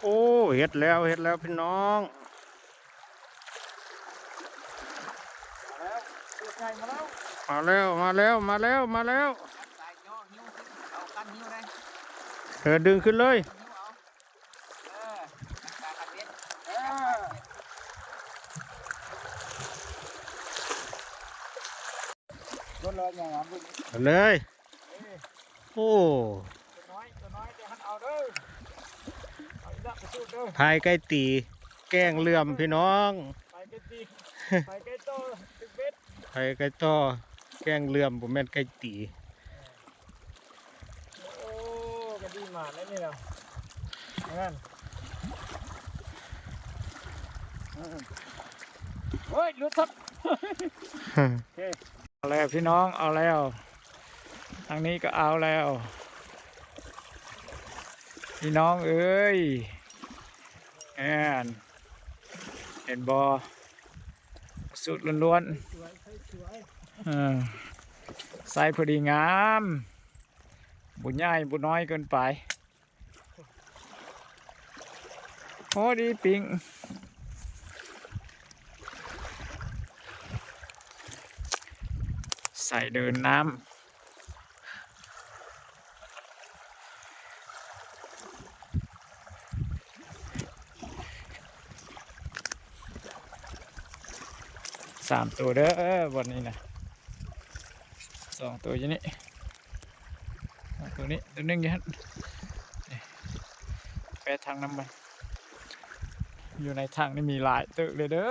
ໂອ້ ເຮັດແລ້ວ ເຮັດແລ້ວພີ່ນ້ອງ ມາແລ້ວ ມາແລ້ວ ມາແລ້ວ ມາແລ້ວ ເອີ ດຶງຂຶ້ນເລີຍ ເອົາເລີຍ ໂອ້ ຕົວນ້ອຍ ຕົວນ້ອຍ ດຽວມັນເອົາເດີ ເອົາອີກແລ້ວ ໄປສູດເດີ ພາຍໄກ່ຕີ ແກ້ງເຫຼື່ອມພີ່ນ້ອງ ພາຍໄກ່ຕີ ພາຍໄກ່ຕໍ່ ຕຶກເບັດ ພາຍໄກ່ຕໍ່ ແກ້ງເຫຼື່ອມ ບໍ່ແມ່ນໄກ່ຕີ. ໂອ້ ກະດີມາແລ້ວນີ້ແຫຼະ ນັ້ນ ໂອ້ຍ ຫຼຸດທັບ ໂອເຄ ເອົາແລ້ວພີ່ນ້ອງ ເອົາແລ້ວ ທາງນີ້ກະເອົາແລ້ວ ພີ່ນ້ອງເອີຍ ແມ່ນ ເຫັນບໍ່? ສູດລ້ວນໆ ເອີ ໄຊພໍດີງາມ ບໍ່ໃຫຍ່ບໍ່ນ້ອຍເກີນໄປ ພໍດີປີ້ງ ໃສ່ເດີນນ້ຳ. ສາມໂຕເດີບ່ອນນີ້ນະ ສອງໂຕຢູ່ນີ້ ສອງໂຕນີ້ ໂຕໜຶ່ງຢູ່ຫັ້ນ ແປຖັງນ້ຳມັນ ຢູ່ໃນຖັງນີ້ມີຫຼາຍເຕີບເລີຍເດີ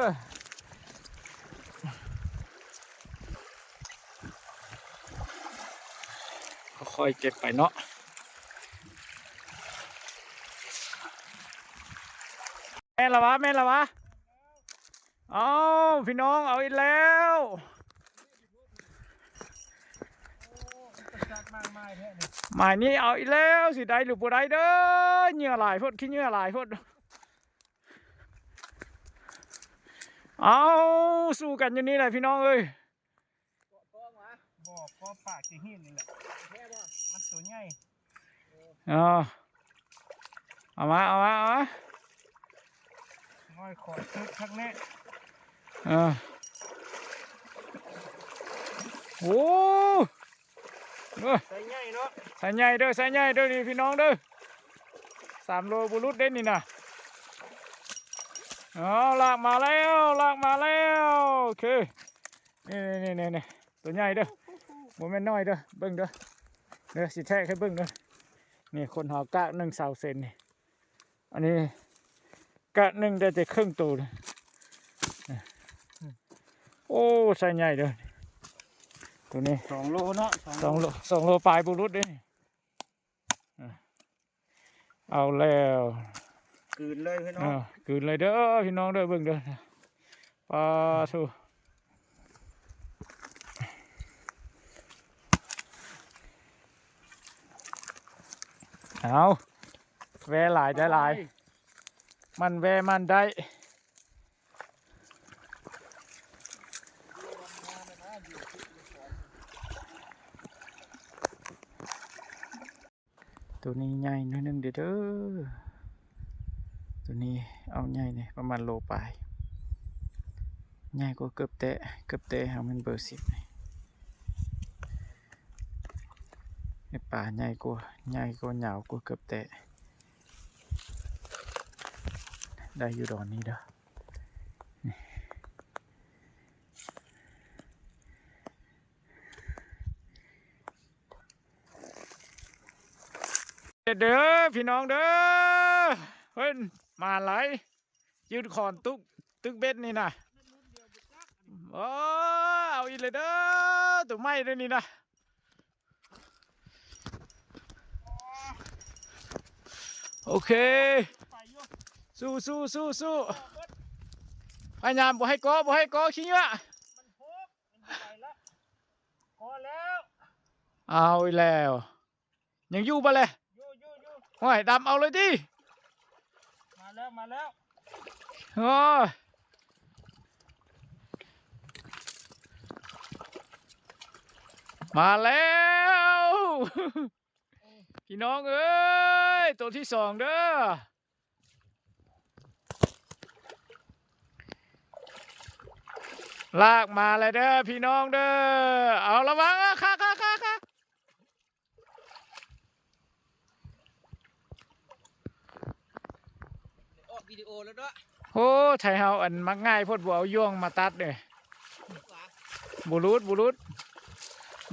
ຄ່ອຍໆເກັບໄປເນາະ ແມ່ນລະວະ ແມ່ນລະວະ ເອົ້າ ພີ່ນ້ອງ ເອົາອີກແລ້ວ ໝາຍນີ້ເອົາອີກແລ້ວ ຊິໄດ້ຫຼືບໍ່ໄດ້ເດີ ເຫຍື່ອຫຼາຍໂພດ ຂີ້ເຫຍື່ອຫຼາຍໂພດ ເອົາ ສູ້ກັນຢູ່ນີ້ແຫຼະພີ່ນ້ອງເອີຍ ບໍ່ ກໍປາກຂີ້ຫີນນີ້ແຫຼະ ມັນໂຕໃຫຍ່ ເອົາ ເອົາມາ ເອົາມາ ເອົາມາ ນ້ອຍຂໍຖືກຄັກແນ່ ເອີ ໂອ້ ເອີ ໄຊໃຫຍ່ເນາະ ໄຊໃຫຍ່ເດີ ໄຊໃຫຍ່ເດີ ນີ້ພີ່ນ້ອງເດີ ສາມໂລບໍ່ຫຼຸດເດ້ນີ້ນະ ເອົາ ລາກມາແລ້ວ ລາກມາແລ້ວ ໂອເຄ ນີ້ໆໆໆ ໂຕໃຫຍ່ເດີ ບໍ່ແມ່ນນ້ອຍເດີ ເບິ່ງເດີ ເດີ ຊິແທກໃຫ້ເບິ່ງເດີ ນີ້ຄົນເຮົາກາກໜຶ່ງຊາວເຊັນນີ້ ອັນນີ້ກະໜຶ່ງໄດ້ແຕ່ເຄິ່ງໂຕ ໂອ້ ໄຊໃຫຍ່ເດີ ໂຕນີ້ ສອງໂລເນາະ ສອງໂລ ສອງໂລປາຍບໍ່ຫຼຸດເດ້ ເອົາແລ້ວ ກືນເລີຍພີ່ນ້ອງ ເອີ ກືນເລີຍເດີພີ່ນ້ອງເດີ ເບິ່ງເດີ ປາໂທ້ ເອົາ ແວ່ຫຼາຍໄດ້ຫຼາຍ ມັນແວ່ມັນໄດ້ ໂຕນີ້ໃຫຍ່ໜ້ອຍໜຶ່ງເດີ ໂຕນີ້ເອົາໃຫຍ່ນີ້ ປະມານໂລປາຍ ໃຫຍ່ກວ່າເກີບແຕະ ເກີບແຕະຫາກແມ່ນເບີສິບນີ້ ປາໃຫຍ່ກວ່າ ໃຫຍ່ກວ່າ ຍາວກວ່າເກີບແຕະ ໄດ້ຢູ່ດອນນີ້ເດີ ນີ້. ເດີພີ່ນ້ອງເດີ ເພິ່ນມາຫຼາຍ ຢືນຂອນຕຸກ ຕຶກເບັດນີ້ນະ ໂອ້ ເອົາອີກແລ້ວເດີ ໂຕໃໝ່ເດີນີ້ນະ ໂອເຄ ສູ້ໆໆໆ ພະຍາຍາມບໍ່ໃຫ້ເກາະ ບໍ່ໃຫ້ເກາະ ຂີ້ເຫຍື້ອ ເອົາອີກແລ້ວ ຍັງຢູ່ບໍ່ແລະ ຢູ່ໆໆ ໂອ້ຍ ດຳເອົາເລີຍຕິ ມາແລ້ວ ມາແລ້ວ ໂອ້ຍ ມາແລ້ວ ພີ່ນ້ອງເອີຍ ຍ ໂຕທີສອງເດີ້ ລາກມາແລ້ວເດີ້ພີ່ນ້ອງເດີ້ ເອົາລະວັງ ຄາ ຄາ ຄາ ຄາ. ອອກວິດີໂອແລ້ວເນາະ ໂອ້ ໄທເຮົາອັນມັກງ່າຍໂພດ ບໍ່ເອົາຢ່ວງມາຕັດເດ້ ບໍ່ຫຼຸດ ບໍ່ຫຼຸດ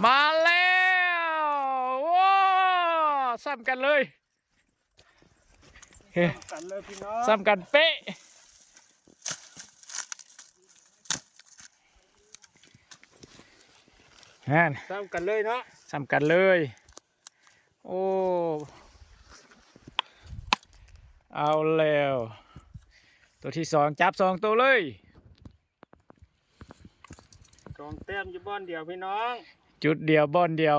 ມາແລ້ວ ໂອ້ ສ່ຳກັນເລີຍ ສ່ຳກັນເລີຍພີ່ນ້ອງ ສ່ຳກັນເປະ ຫັ້ນ ສ່ຳກັນເລີຍເນາະ ສ່ຳກັນເລີຍ. ໂອ້ ເອົາແລ້ວ ໂຕທີສອງ ຈັບສອງໂຕເລີຍ ສອງແຕ້ມຢູ່ບ່ອນດຽວພີ່ນ້ອງ ຈຸດດຽວບ່ອນດຽວ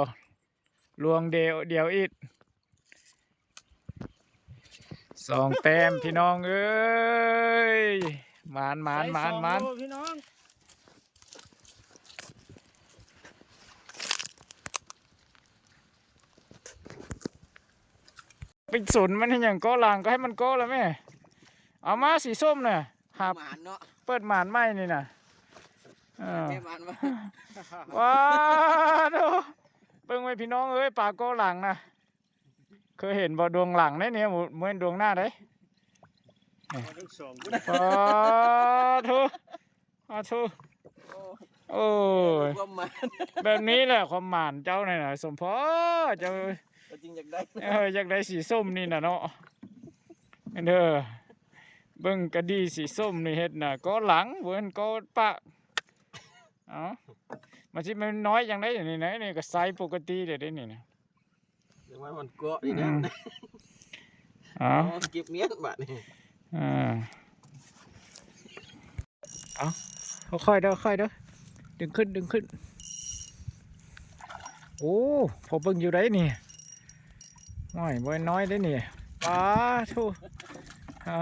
ລວງດຽວ ດຽວອີກ ສອງແຕ້ມພີ່ນ້ອງເອີຍ ໝານ ໝານ ໝານ ໝານ ພີ່ນ້ອງ. ໄປສົນມັນເຮັດຫຍັງ ເກາະຫຼັງກໍໃຫ້ມັນເກາະລະແມ້ ເອົາມາສີສົ້ມນະ ຫາ ໝານເນາະ ເປີດໝານໃໝ່ນີ້ນະ ເອີ ແມ່ໝານວ່າ ວ້າໂທ້ ເບິ່ງໄວ້ພີ່ນ້ອງເອີຍ ປາເກາະຫຼັງນະ ເຄີຍເຫັນບໍ່ ດວງຫຼັງເດ້ນີ້ ບໍ່ແມ່ນດວງໜ້າເດ້ ປາໂທ້ ອາໂທ້ ໂອ້ຍ ຄວາມໝານ ແບບນີ້ແຫຼະຄວາມໝານເຈົ້ານີ້ນະ ສົມພໍເຈົ້າ ກໍຈຶ່ງຢາກໄດ້ ເອີ ຢາກໄດ້ສີສົ້ມນີ້ນະເນາະ ເດີ ເບິ່ງກະດີສີສົ້ມນີ້ເຮັດນະ ກໍຫຼັງ ບໍ່ແມ່ນກໍປາກ ເອົ້າ ມັນຊິແມ່ນນ້ອຍຈັ່ງໃດນີ້ນະ ນີ້ກໍໄຊປົກກະຕິເດ້ນີ້ນະ. ເລື່ອງວ່າມັນເກາະນີ້ນະ ອືມ ເອົາ ເກັບມ້ຽນບາດນີ້ ອ່າ ເອົາ ຄ່ອຍໆເດີ້ ຄ່ອຍເດີ້ ດຶງຂຶ້ນ ດຶງຂຶ້ນ ໂອ້ ພໍເບິ່ງຢູ່ໄດ໋ນີ້ ໂອ້ຍ ບໍ່ນ້ອຍເດ້ນີ້ ປາໂທ້ ອ່າ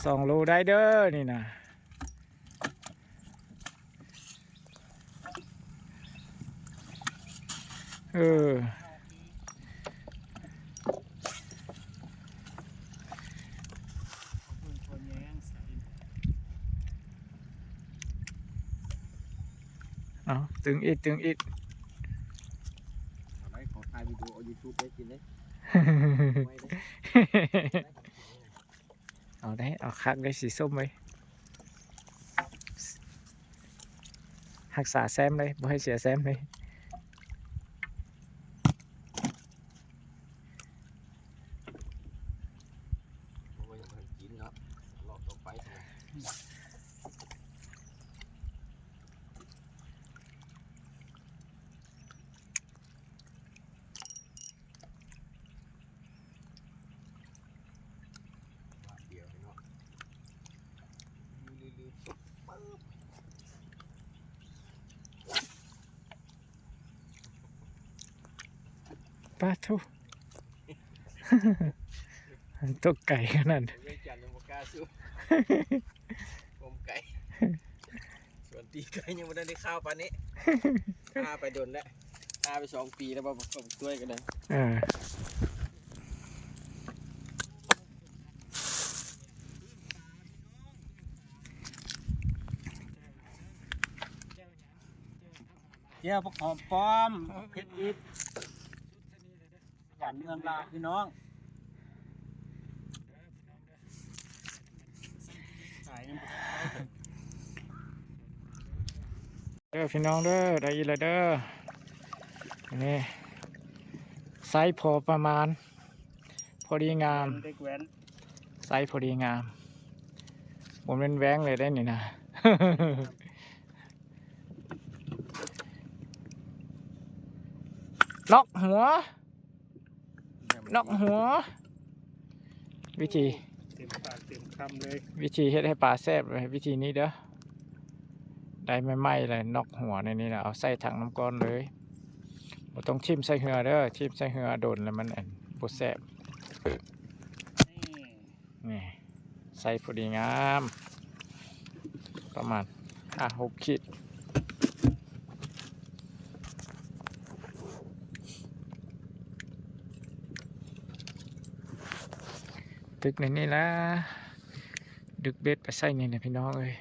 ສອງໂລໄດ້ເດີ້ນີ້ນະ. ເອີ ເອົາ ຕຶງອີກ ຕຶງອີກ ເອົາໄດ້ ຂໍຖ່າຍວິດີໂອເອົາຢູທູບໄດ້ກິນເດ້. ເອົາໄດ້ ເອົາຄັກເລີຍ ສີສົ້ມເລີຍ ຮັກສາແຊມເລີຍ ບໍ່ໃຫ້ເສຍແຊມເລີຍ. ປາໂທ້ ຕົກໄກຂະໜາດ ວຽງຈັນຍັງບໍ່ກ້າສູ້ ຜົມໄກ ສວນຕີໄກຍັງບໍ່ທັນໄດ້ຄາວປານນີ້ ຄາໄປດົນແລ້ວ ຄາໄປສອງປີແລ້ວ ບໍ່ ບໍ່ຊ່ວຍກັນເລີຍ ເອີ ແຈ່ວບັກຫອມປ້ອມ ເຜັດອິດ ຫວານເມືອງລາວພີ່ນ້ອງ ເດີພີ່ນ້ອງເດີ ໄດ້ອີກແລ້ວເດີ ນີ້ ໄຊພໍປະມານ ພໍດີງາມ ເດັກແວ້ນ ໄຊພໍດີງາມ ບໍ່ແມ່ນແວ້ງເລີຍໄດ໋ນີ້ນະ ນອກຫົວ ນອກຫົວ ວິທີ ເຕັມປາກເຕັມຄຳເລີຍ ວິທີເຮັດໃຫ້ປາແຊບ ວິທີນີ້ເດີ ໄດ້ໃໝ່ໆເລີຍ ນອກຫົວໃນນີ້ນະ ເອົາໃສ່ຖັງນ້ຳກ້ອນເລີຍ ບໍ່ຕ້ອງຖິ້ມໃສ່ເຮືອເດີ ຖິ້ມໃສ່ເຮືອດົນແລ້ວມັນ ອັນ ບໍ່ແຊບ ນີ້ ໃສ່ພໍດີງາມ ປະມານຫ້າຫົກຂີດ ເ ດຶກໃນນີ້ລະ ດຶກເບັດໄປໃສ່ນີ້ແຫຼະພີ່ນ້ອງເອີຍ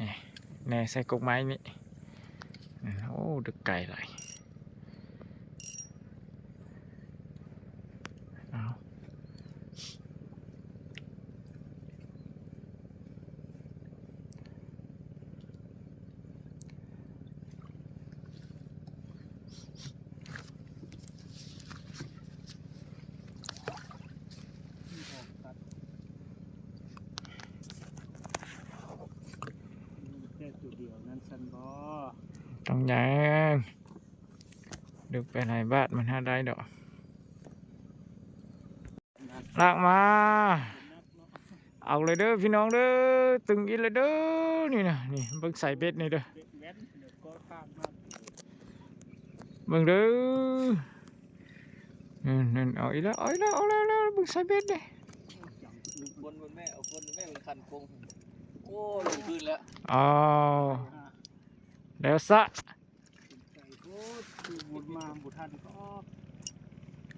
ນີ້ ແນ່ໃສ່ກົກໄມ້ນີ້ ໂອ້ ດຶກໄກຫຼາຍ. ເອົາ ແຕ່ຕົວດຽວນັ້ນຊັ້ນບໍ່? ຕ້ອງຫຍັງ ດຶກໄປຫຼາຍບາດມັນຫາໄດ້ດອກ. ລາກມາ ເອົາເລີຍເດີພີ່ນ້ອງເດີ ຕຶງອີກແລ້ວເດີ ນີ້ນະ ນີ້ເບິ່ງສາຍເບັດນີ້ເດີ ເບິ່ງເດີ ນັ້ນໆ ເອົາອີກແລ້ວ ເອົາອີກແລ້ວ ເອົາແລ້ວ ເບິ່ງສາຍເບັດເດ້ ຄົນ ຄົນແມ່ ເອົາຄົນແມ່ເປັນຄັນກົງ ໂອ້ ລົງຄືນແລ້ວ ອ້າວ ແລ້ວຊະ.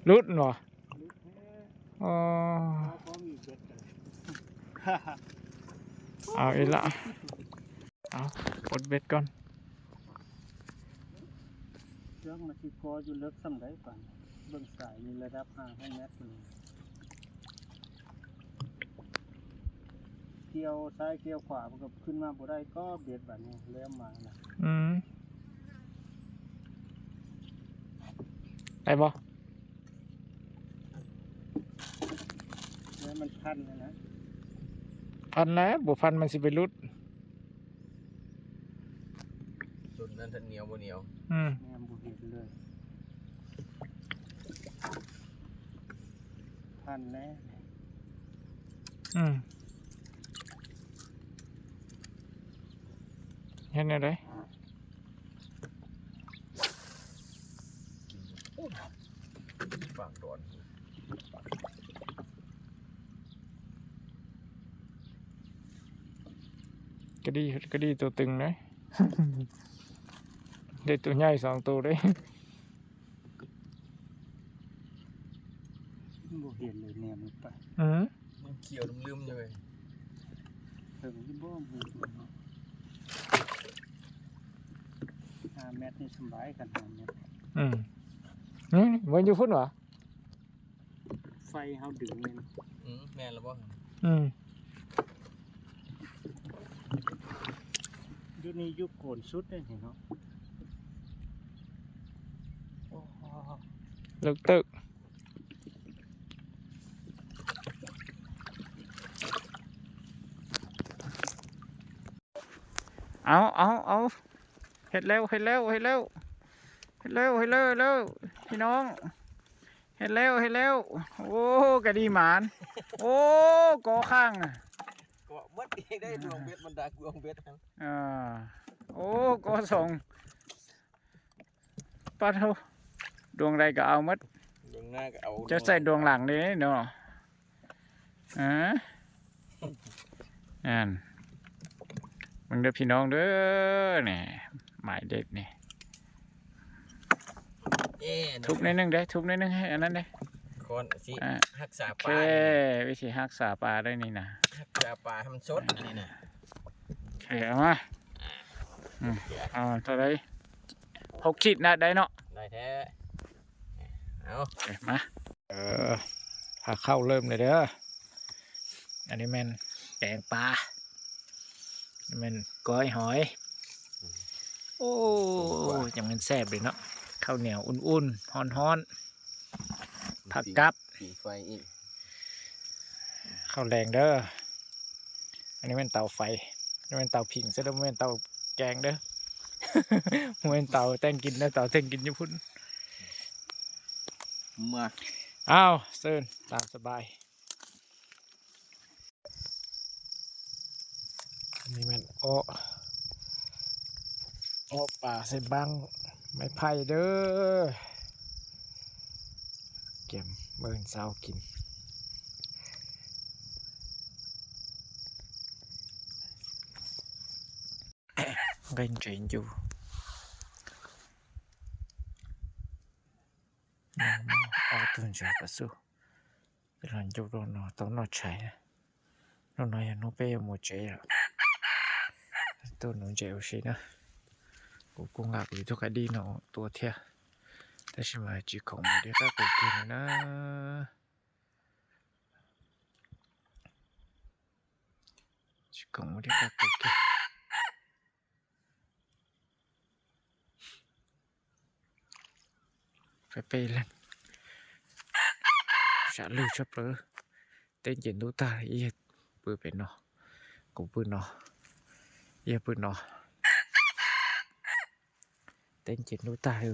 ຫຼຸດເນາະ ເອົາອີກລະ ເອົາປົດເບັດກ່ອນ ເລື່ອງມັນຊິກໍຢູ່ເລິກສ່ຳໃດປານ ເບິ່ງສາຍນີ້ລະດັບຫ້າຮ້ອຍແມັດພຸ້ນ. ກ່ຽວຊ້າຍກ່ຽວຂວາ ມັນກໍຂຶ້ນມາບໍ່ໄດ້ ກໍເບັດບາດນີ້ແລ້ວມານະ ອືມ ໄດ້ບໍ່? ແລ້ວມັນພັນຫັ້ນນະ ພັນແລ້ວ ບໍ່ພັນມັນຊິໄປຫຼຸດ. ຈົນນັ້ນທັນໜຽວບໍ່ໜຽວ ອືມ ແມ່ນບໍ່ເຫັນເລີຍ ພັນແລ້ວ ອືມ ເຮັດແນວໃດ? ປາກດອນ ກະດີ ກະດີໂຕຕຶງເດ້ ໄດ້ໂຕໃຫຍ່ສອງໂຕເດ້. ບໍ່ເຫັນເລີຍ ແນມລົງໄປ ອື ມັນຂຽວລຶ້ມໆຢູ່ເວີຍ ເຖິງຢູ່ບໍ່? ຫ້າແມັດນີ້ສະບາຍ ຄັນຫ້າແມັດ ອື ນີ້ ນີ້ ມັນຢູ່ພຸ້ນຫວາ? ໄຟເຮົາດຶງແມ່ນ ອື ແມ່ນລະບໍ່? ອື ຢູ່ນີ້ຢູ່ໂກນສຸດເດ້ນີ້ເນາະ ໂອ້ ເລິກເຕີບ. ເອົາ ເອົາ ເອົາ ເຮັດແລ້ວ ເຮັດແລ້ວ ເຮັດແລ້ວ ເຮັດແລ້ວ ເຮັດແລ້ວ ພີ່ນ້ອງ ເຮັດແລ້ວ ເຮັດແລ້ວ ໂອ້ ກະດີໝານ ໂອ້ ກໍຂ້າງນະ ເກາະໝົດອີກໄດ້ ດວງເບັດ ບັນດາດວງເບັດ ເອີ ໂອ້ ກໍສອງ ປາໂທ ດວງໃດກໍເອົາໝົດ ດວງໜ້າກໍເອົາ ເຈົ້າໃສ່ດວງຫຼັງເດ້ເນາະ ຮະ ນັ້ນ ເບິ່ງເດີພີ່ນ້ອງເດີ ນີ້ ໝາຍເດັດນີ້ ເອີ ທຸບໜ້ອຍໜຶ່ງເດ້ ທຸບໜ້ອຍໜຶ່ງ ໃຫ້ອັນນັ້ນເດ້ ຄອນຊິ ອ່າ ຮັກສາປາ ໂອເຄ ວິທີຮັກສາປາໄດ້ນີ້ນະ ຮັກສາປາໃຫ້ມັນສົດ ອັນນີ້ນະ ໂອເຄ ເອົາມາ ອືມ ເອົາເທົ່າໃດ? ຫົກຂີດນະ ໄດ້ເນາະ ໄດ້ແທ້ ເອົາ ເອີ ມາ ເອີ ພາເຂົ້າເລີ່ມເລີຍເດີ ອັນນີ້ແມ່ນແກງປາ ນີ້ແມ່ນກ້ອຍຫອຍ ໂອ້ ຈັ່ງແມ່ນແຊບເລີຍເນາະ ເຂົ້າໜຽວອຸ່ນໆ ຮ້ອນໆ ຜັກກັບ ຜິງໄຟອີກ ເຂົ້າແລງເດີ ອັນນີ້ແມ່ນເຕົາໄຟ ນີ້ແມ່ນເຕົາຜິງ ບໍ່ແມ່ນເຕົາແກງເດີ ບໍ່ແມ່ນເຕົາແຕ່ງກິນເດີ ເຕົາແຕ່ງກິນຢູ່ພຸ້ນ ມາ ອ້າວ ເຊີນຕາມສະບາຍ ອັນນີ້ແມ່ນເອາະ ເອາະປາໃສ່ບັ້ງໄມ້ໄຜ່ເດີ ກຽມມື້ອື່ນເຊົ້າກິນ ເວັນເຈນຢູ່ ເອົາຕຸນຈາກກະຊູ. Tức là chụp đồ nó tao nó cháy này. Nó nói là nó bé một chế rồi. Tôi nó chế aussi nữa. Cũng cũng ngạc vì tôi cái đi nó tua thiệt. Thế mà chỉ còn một đứa khác đầu tiên nữa. Chỉ còn một đứa khác đầu tiên. ໄປເປເລີຍ ສະລືຊະເປີ ເຕັ້ນເຢັນດູຕາ ເອີຍ ປືເປັນເນາະ ກູປືນເນາະ ເອີຍ ປືນເນາະ ເຕັ້ນເຢັນດູຕາ ເອີ.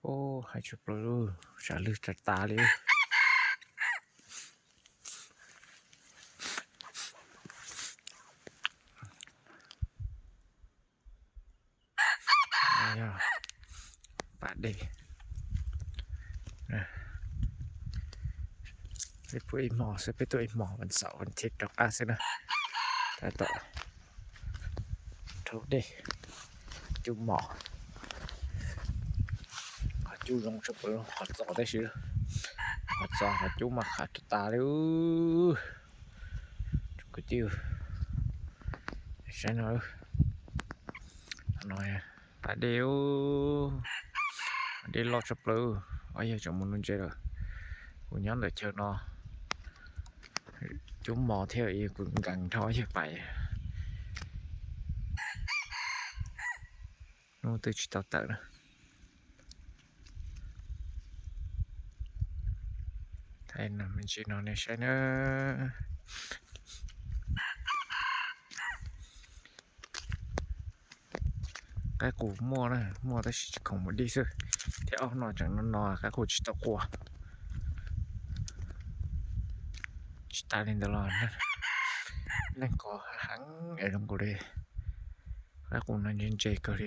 ໂອ້ ໃຫ້ຊຸບເລີຍ ສາລືຕາຕາເລີຍ. ອາຍາ ປາດເດ ນະ ເຮັດພວກອີ່ໝໍ ຊິໄປຕົວະອີ່ໝໍວັນເສົາວັນທິດດອກ ອາ ຊິນະ ຕາຕໍ່. ໂທດເດ້ ຈຸໝໍ ຂໍຈຸລົງຊຸບເລີຍ ຂໍຈໍໄດ້ຊື່ ຂໍຈໍ ຂໍຈຸມາຂາດຕາເລີຍ ຈຸກະຕິວ ໃສ່ໜ້ອຍ ໜ້ອຍ ປາເດວ ເດລອດສະເປີ ອາຍາ ຈະມຸນນຸນເຈລະ ກູຍອນເດີເຈີເນາະ ຈຸມມໍເທວອີກູກັງທໍເຈໄປ ນູຕື່ຈິຕາເຕີນະ ໄທນຳມັນຊິນອນໃນໄຊເນີ. ກະກູມົວນະ ມົວແຕ່ຊິຂອງບໍ່ດີຊື່ ແຕ່ອອກນອກຈາກນອນນອນກະກູຊິຕະກົວ ຊິຕາລິນຕະລອນນະ ນັ້ນກໍຫັງໄອ້ລົງກູເດ ກະກູນອນເຢັນເຈກໍເດ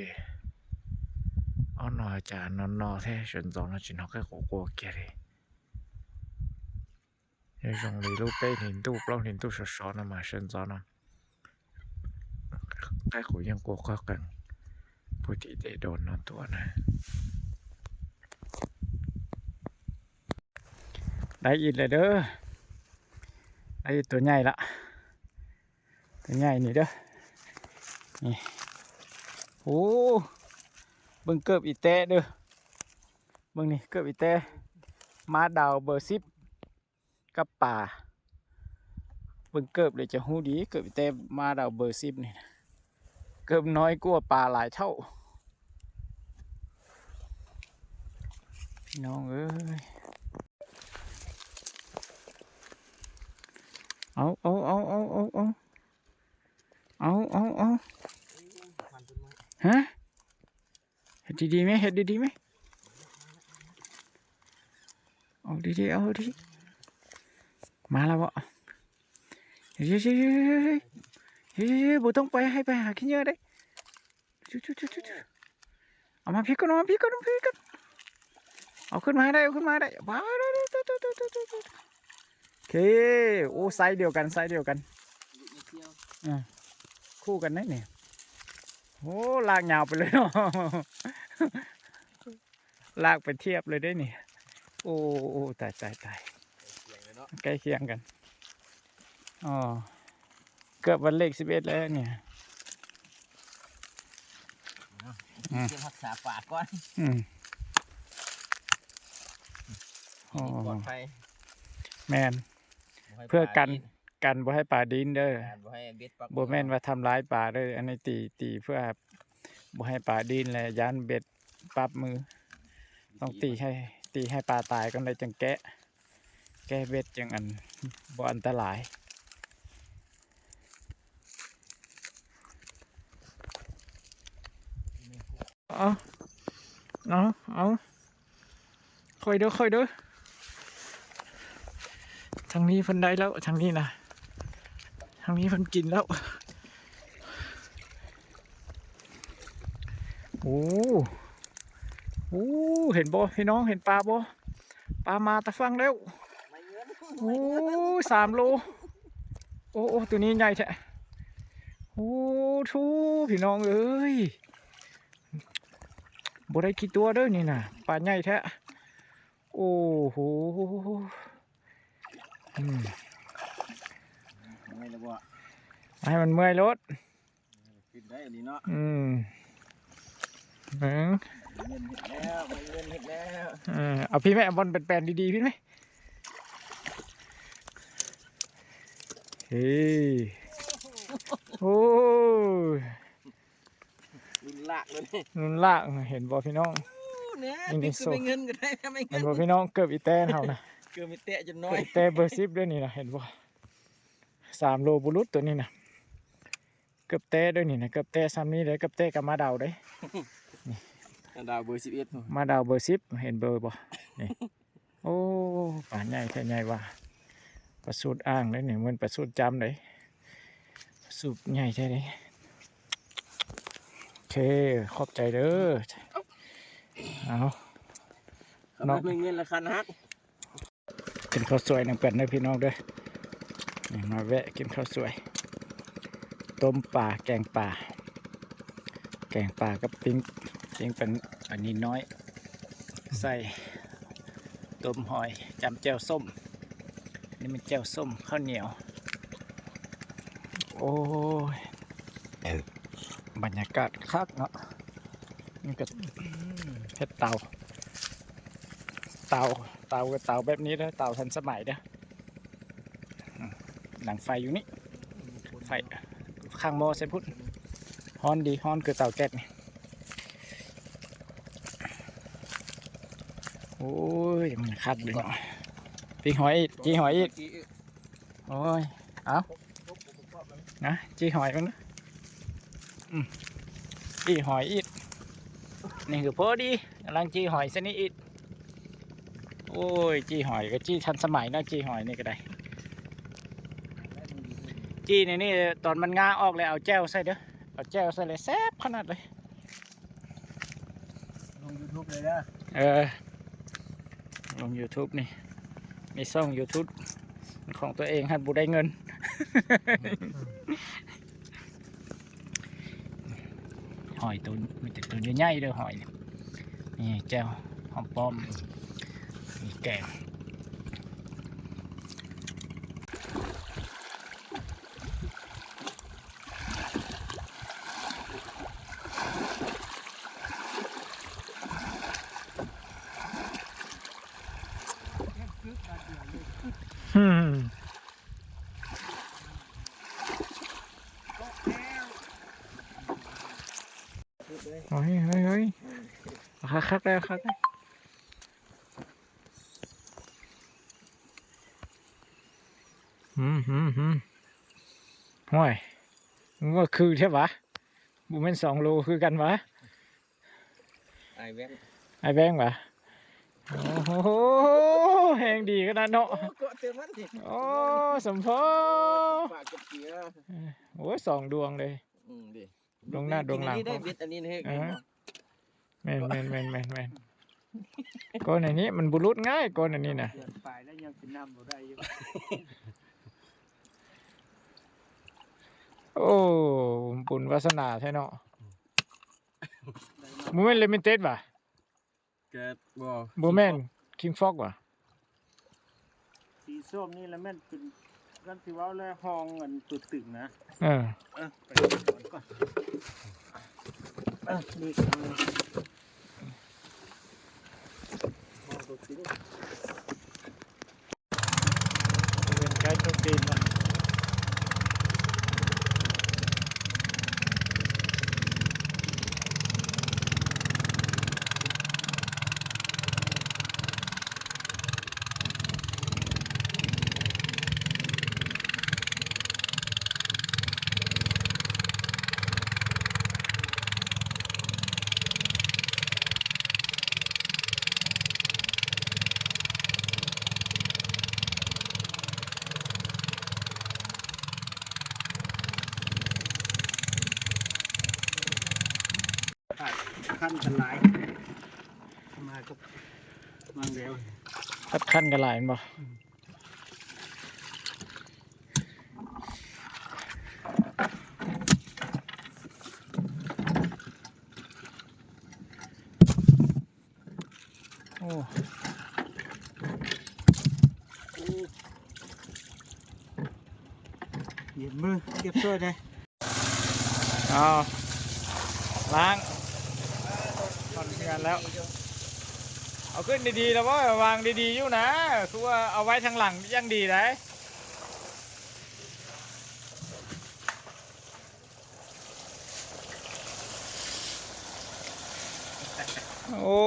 ອອກນອກຈາກນອນນອນແທ້ ສວນຈອນນອນຈິນຮອກກະກູກົວແກ່ເດ. ຍາຍຊົງລີລູກເປ້ເຫັນຕູ້ເປົ່າເຫັນຕູ້ຊອນນະມາເຊີນຊອນນະ ໃກ້ກູຍັງກົວຄອກກັນ ຜູ້ທີ່ໄດ້ໂດນນອນຕົວະນະ ໄດ້ອີກແລ້ວເດີ ໄດ້ອີກຕົວໃຫຍ່ລະ ຕົວໃຫຍ່ນີ້ເດີ ນີ້ ໂອ້ ເບິ່ງເກີບອີແຕະເດີ ເບິ່ງນີ້ເກີບອີແຕະ ມາດາວເບີສິບ ກັບປາ ເບິ່ງເກີບເລີຍຈະຮູ້ດີ ເກີບແຕ່ມາດາວເບີສິບນີ້ນະ ເກີບນ້ອຍກວ່າປາຫຼາຍເທົ່າ ພີ່ນ້ອງເອີຍ ເອົາ ເອົາ ເອົາ ເອົາ ເອົາ ເອົາ ເອົາ ເອົາ ຮະ? ເຮັດດີໆແມ ເຮັດດີໆແມ ເອົາດີໆ ເອົາດີ ມາແລ້ວເບາະ ເຮີ້ຍໆ ບໍ່ຕ້ອງໄປ ໃຫ້ໄປຫາຂີ້ເຫຍື້ອເດ້ ຈຸໆໆ ເອົາມາພີ້ກ່ອນ ເອົາມາພີ້ກ່ອນ ເອົາມາພີ້ກ່ອນ ເອົາຂຶ້ນມາໃຫ້ໄດ້ ເອົາຂຶ້ນມາໃຫ້ໄດ້ ວ້າວ ໂອເຄ ໂອ້ ໄຊດຽວກັນ ໄຊດຽວກັນ ອື ຄູ່ກັນໄດ໋ນີ້ ໂອ້ ລາກຍາວໄປເລີຍເນາະ ລາກໄປທຽບເລີຍເດ້ນີ້ ໂອ້ ໂອ້ ຕາຍ ຕາຍ ຕາຍ ໃກ້ຄຽງກັນ ອໍ ເກືອບວັນເລກສິບເອັດແລ້ວນີ້ ອື ເກັບຮັກສາປາກກ່ອນ ອື ອໍ ປອດໄພ ແມ່ນ ເພື່ອກັນ ກັນບໍ່ໃຫ້ປາດິນເດີ ບໍ່ແມ່ນວ່າທຳລາຍປາເດີ ອັນນີ້ຕີ ຕີເພື່ອບໍ່ໃຫ້ປາດິນ ແລະ ຢ້ານເບັດປັບມື ຕ້ອງຕີໃຫ້ ຕີໃຫ້ປາຕາຍກ່ອນ ແລ້ວຈັ່ງແກະ ແກະເບັດຈັ່ງອັນ ບໍ່ອັນຕະລາຍ ເອົາ ເອົາ ເອົາ ຄ່ອຍເດີ ຄ່ອຍເດີ ທາງນີ້ເພິ່ນໄດ້ແລ້ວ ທາງນີ້ນະ ທາງນີ້ເພິ່ນກິນແລ້ວ ໂອ້ ໂອ້ ເຫັນບໍ່ພີ່ນ້ອງ ເຫັນປາບໍ່? ປາມາແຕ່ຝັ່ງແລ້ວ ໂອ້ ສາມໂລ ໂອ້ ໂອ້ ໂຕນີ້ໃຫຍ່ແທ້ ໂອ້ ໂທ້ ພີ່ນ້ອງເອີຍ ບໍ່ໄດ້ຂີ້ຕົວະເດີນີ້ນະ ປາໃຫຍ່ແທ້ ໂອ້ ໂອ້ໂຫ ອືມ ເມື່ອຍແລ້ວບໍ່? ໃຫ້ມັນເມື່ອຍໂລດ ຂຶ້ນໄດ້ອີ່ຫຼີເນາະ. ອືມ ເບິ່ງ ເງິນເຮັດແລ້ວ ເງິນເຮັດແລ້ວ. ເອີ ເອົາພີ້ແມ່ ບ່ອນແປນໆ ດີໆ ພີ້ແມ່. ເອີ ໂອ້ຍ ລຸ້ນລາກເລີຍ ລຸ້ນລາກ. ເຫັນບໍ່ພີ່ນ້ອງ? ໂອ້ ແນ່ ປິດຄືແມ່ເງິນກໍໄດ້ ແມ່ເງິນ. ເຫັນບໍ່ພີ່ນ້ອງ? ເກີບອີແຕ້ເຮົານະ ເກີບອີແຕ້ຈົນນ້ອຍ ເກີບອີແຕ້ເບີສິບເດີ້ນີ້ນະ. ເຫັນບໍ່? ສາມໂລບໍ່ຫຼຸດໂຕນີ້ນະ. ເກີບແຕ້ເດີ້ນີ້ນະ ເກີບແຕ້ຊ່ຳນີ້ເດີ້. ເກີບແຕ້ກັບມາດາວເດ້ ມາດາວເບີສິບເອັດ ມາດາວເບີສິບ. ເຫັນເບີບໍ່? ນີ້ ໂອ້ ປາໃຫຍ່ແທ້ໃຫຍ່ວ່າ ປາສູດອ່າງເດ້ນີ້ ແມ່ນປາສູດຈ້ຳເດ້ ປາສູດໃຫຍ່ແທ້ເດ້. ໂອເຄ ຂອບໃຈເດີ້. ເອົາ ເອົາ ເນາະ ໄດ້ເງິນລະຄັນຫັກ. ກິນເຂົ້າສວຍນຳກັນເດີ້ພີ່ນ້ອງເດີ້. ນີ້ມາແວະກິນເຂົ້າສວຍ ຕົ້ມປາ ແກງປາ ແກງປາກັບປີ້ງ ປີ້ງເປັນປານິນນ້ອຍ ໃສ່ຕົ້ມຫອຍ ຈ້ຳແຈ່ວສົ້ມ. ນີ້ແມ່ນແຈ່ວສົ້ມ ເຂົ້າໜຽວ. ໂອ້ຍ ບັນຍາກາດຄັກເນາະ. ນີ້ກໍ ອືມ ເຮັດເຕົາ ເຕົາ ເຕົາກໍເຕົາແບບນີ້ເດີ້ ເຕົາທັນສະໄໝເດີ້. ອືມ ດັງໄຟຢູ່ນີ້ ໄຟຂ້າງໝໍ້ໃສ່ພຸ້ນ ຮ້ອນດີ ຮ້ອນຄືເຕົາແກັສນີ້. ໂອ້ຍ ມັນຄັກເດ້ເນາະ. ປີ້ງຫອຍອີກ ຈີ່ຫອຍອີກ. ໂອ້ຍ ເອົາ ນະ ຈີ່ຫອຍເບິ່ງນະ. ອືມ ຈີ່ຫອຍອີກ ນີ້ຄືພໍດີ ກຳລັງຈີ່ຫອຍຊະນິດອີກ. ໂອ້ຍ ຈີ່ຫອຍກໍຈີ່ທັນສະໄໝເນາະ ຈີ່ຫອຍນີ້ກໍໄດ້. ຈີ່ໃນນີ້ ຕອນມັນງາອອກແລ້ວເອົາແຈ່ວໃສ່ເດີ້ ເອົາແຈ່ວໃສ່ແລ້ວແຊບຂະໜາດເລີຍ. ລົງຢູທູບເລີຍເດີ. ເອີ ລົງຢູທູບນີ້ ມີຊ່ອງຢູທູບຂອງຕົວເອງຫັ້ນບໍ່ໄດ້ເງິນ. ຫອຍໂຕ ມີແຕ່ໂຕໃຫຍ່ໆເດີ້ຫອຍ. ນີ້ແຈ່ວຫອມປ້ອມ ມີແກງ. ໂອ້ຍ ເຮີ້ຍ ເຮີ້ຍ ເອົາຄັກໆ ເອົາຄັກໆ. ຫືມ ຫືມ ຫືມ ຫ້ວຍ ມັນວ່າຄືແທ້ຫວາ? ບໍ່ແມ່ນສອງໂລຄືກັນຫວາ? ອ້າຍແວ່ງ ອ້າຍແວ່ງຫວາ? ໂອ້ໂຫ ແຮງດີຂະໜາດເນາະ. ໂອ້ ເກາະເຕັມມັນຕິ ໂອ້ ສົມພໍ ປາກກັບເສືອ. ໂອ້ຍ ສອງດວງເລີຍ. ອືມ ເດ້ ລວງໜ້າລວງຫຼັງ ນີ້ໄດ້ເບັດອັນນີ້ເຮີ້ຍ. ເອີ ແມ່ນໆໆໆໆ. ກໍໃນນີ້ມັນບໍ່ຫຼຸດງ່າຍ ກໍໃນນີ້ນະ. ເດືອນປາຍແລ້ວຍັງຊິນຳບໍ່ໄດ້ຢູ່. ໂອ້ ບຸນວາສະໜາແທ້ເນາະ. ບໍ່ແມ່ນ Limited ຫວາ? ກໍບໍ່ ບໍ່ແມ່ນ King Fox ຫວາ? ສີສົ້ມນີ້ລະແມ່ນເປັນ ຄັນຊິເວົ້າແລ້ວ ຫ້ອງອັນຕົວຕຶງນະ. ເອີ ເອີ ໄປກ່ອນ ເອີ ນີ້ ຫ້ອງຕົວຕຶງ. ເປັນໄກໂຕຕີນນະ. ຄັນກັນຫຼາຍ ມາກັບມັນແລ້ວ ຄັນກັນຫຼາຍແມ່ນບໍ່? ອືມ. ໂອ້ ເຢັນມື ເກັບຊ່ວຍແດ່. ເອົາ ລ້າງ ຄອນເຮືອນແລ້ວ. ເອົາຂຶ້ນດີໆ ແລ້ວບໍ່? ວາງດີໆ ຢູ່ນະ ຄືວ່າເອົາໄວ້ທາງຫຼັງຢ່າງດີໄດ໋. ໂອ້